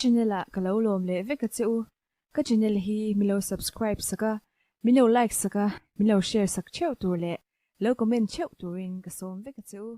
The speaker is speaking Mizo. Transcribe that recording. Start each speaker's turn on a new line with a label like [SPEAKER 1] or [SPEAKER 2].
[SPEAKER 1] channel ah ka lo lawm leh vek a che u. Ka channel hi min lo subscribe sak a, min lo like sak a, min lo share sak theuh tur leh lo comment theuh turin ka sawm vek a che u.